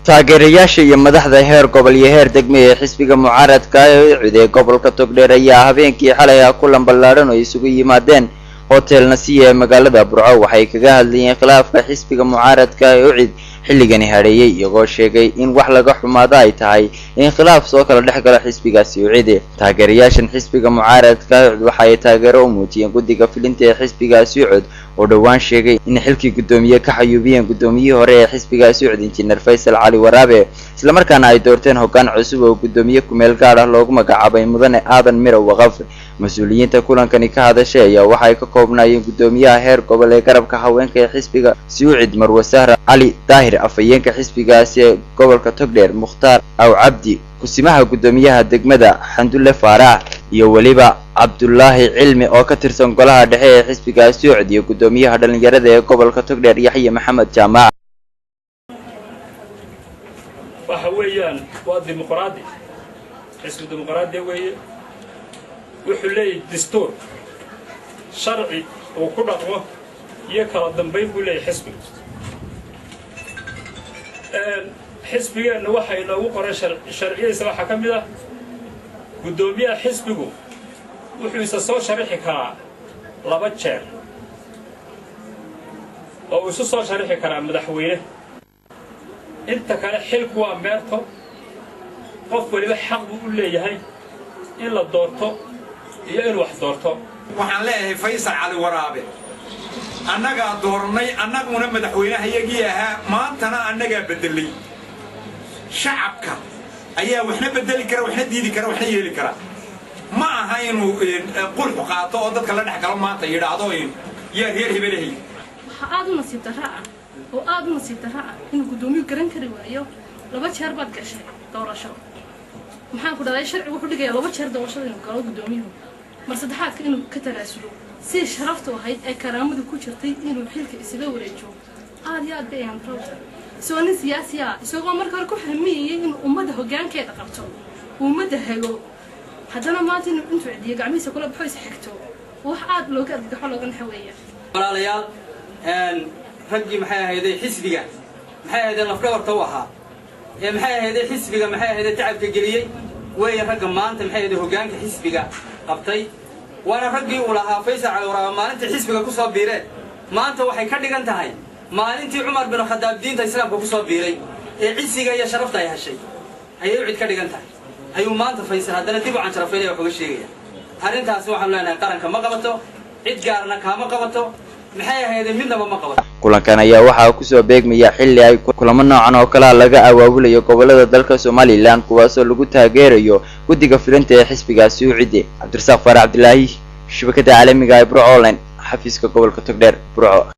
Taageerayaasha iyo madaxda heer gobol iyo heer degme ee xisbiga mucaaradka ee UCID ee gobolka Togdheer ayaa habeenkii xalay ah kulan ballaadhan oo isugu yimaadeen Hotel Nasiya ee magaalada Burco. Waxay kaga hadlayeen khilaafka xisbiga mucaaradka ee UCID xilligani hadheeyay, iyagoo sheegay in wax laga xumaado ay tahay in khilaaf soo kala dhex galo xisbigaasi UCID. Taageerayaashan xisbiga mucaaradka UCID waxa ay taageero u muujiyeen guddiga fulinta ee xisbigaasi UCID oo dhowaan sheegay in xilkii guddoomiye ka xayuubiyeen guddoomiyihii hore ee xisbigaasi UCID, Injineer Faysal Cali Waraabe, islamarkaana ay doorteen hoggaan cusub oo guddoomiye kumeel gaar ah loogu magacaabay Mudane Aadan Miro Waqaf. Mas-uuliyiinta kulankani ka hadashay ayaa waxay ka koobnaayeen guddoomiyaha heer gobol ee garabka haweenka ee xisbiga UCID, Marwe Sahra Cali Daahir, afhayeenka xisbigaasi ee gobolka Togdheer, Mukhtaar Aw Cabdi, kusimaha guddoomiyaha degmada Xandulle Faarax, iyo weliba Cabdulaahi Cilmi oo ka tirsan golaha dhexe ee xisbigaasi UCID, iyo guddoomiyaha dhalinyarada ee gobolka Togdheer, Yaxye Maxamed Jaamac. Waxa weeyaan waa dimuqraadi, xisbi dimuqraadiya weeye. Wuxuu leeyahay dastuur, sharci uu ku dhaqmo iyo kala dambayn buu leeyahay xisbiga. Xisbigeenna waxa inoogu qoran sharciyadiisa waxaa ka mid ah guddoomiyaha xisbigu wuxuu isa soo sharixi karaa 2 jeer oo uu isu soo sharixi karaa madaxweyne. Inta kale xilku waa meerto, qof weliba xaq buu u leeyahay in la doorto iyo in wax doorto. Waxaan leeyahay, Faysal Cali Waraabe annagaa doornay, annaguna madaxweynehayagii ahaa, maantana annagaa beddelay. Shacabka ayaa waxna beddeli kara, waxna diidi kara, waxna yeeli kara. Ma aha inuu qulxu qaato oo dadka la dhex galo maanta yidhaahdo yaa reer hebelahay. Waxaa aada u nasiib darra ah oo aada u nasiib darra ah inuu guddoomiyuhu garan kari waayo 2 jeer baad gashay doorasho. Maxaan ku dhahday, sharcigu wuxuu dhigayaa 2 jeer doorashada inuu galo guddoomiyuhu, mar saddexaadka inuu ka tanaasulo si sharaftu ahayd ee karaamadu ku jirtay inuu xilka isaga wareejo. Aada iyo aad bay ayaan darowta, isagoo nin siyaasi ah, isagoo marka hore ku hamiyayay inuu ummadda hoggaankeeda qabto, ummadda hago, haddana maanta inuu intuu cidiyo gacmihiisa kula baxo is xigto, wax aad looga argagaxo looga naxa weeya. Walaalayaal, raggii maxay ahayday xisbiga, maxay ahaydeen lafdhabarta u ahaa ee maxay ahayday xisbiga, maxay ahayday tacabka geliyey weeye ragga maanta maxay ahayday hoggaanka xisbiga qabtay. Waana raggii uu lahaa Faysal Cali Waraabe maalintii xisbiga ku soo biireen. Maanta waxay ka dhigan tahay maalintii Cumar bin Khadaab diinta Islaamka ku soo biiray ee cisiga iyo sharafta ay heshay ayay UCID ka dhigan tahay. Ayuu maanta Faysal haddana dib u canjarafaynaya wax uga sheegaya. Arrintaasi waxaanu leenahay qaranka ma qabato, cid gaarna kaama qabato, maxay ahaydeen midnaba ma qabato. Kulankan ayaa waxaa kusoo beegmaya xilli ay kulamo noocan oo kalea laga awaabulayo gobolada dalka Somaliland, kuwaasoo lagu taageerayo guddiga fulinta ee xisbigaasi UCID. Cabdirasaaq Faarax Cabdilaahi, shabakada caalamiga ee Burco Online, xafiiska gobolka Togdheer, Burco.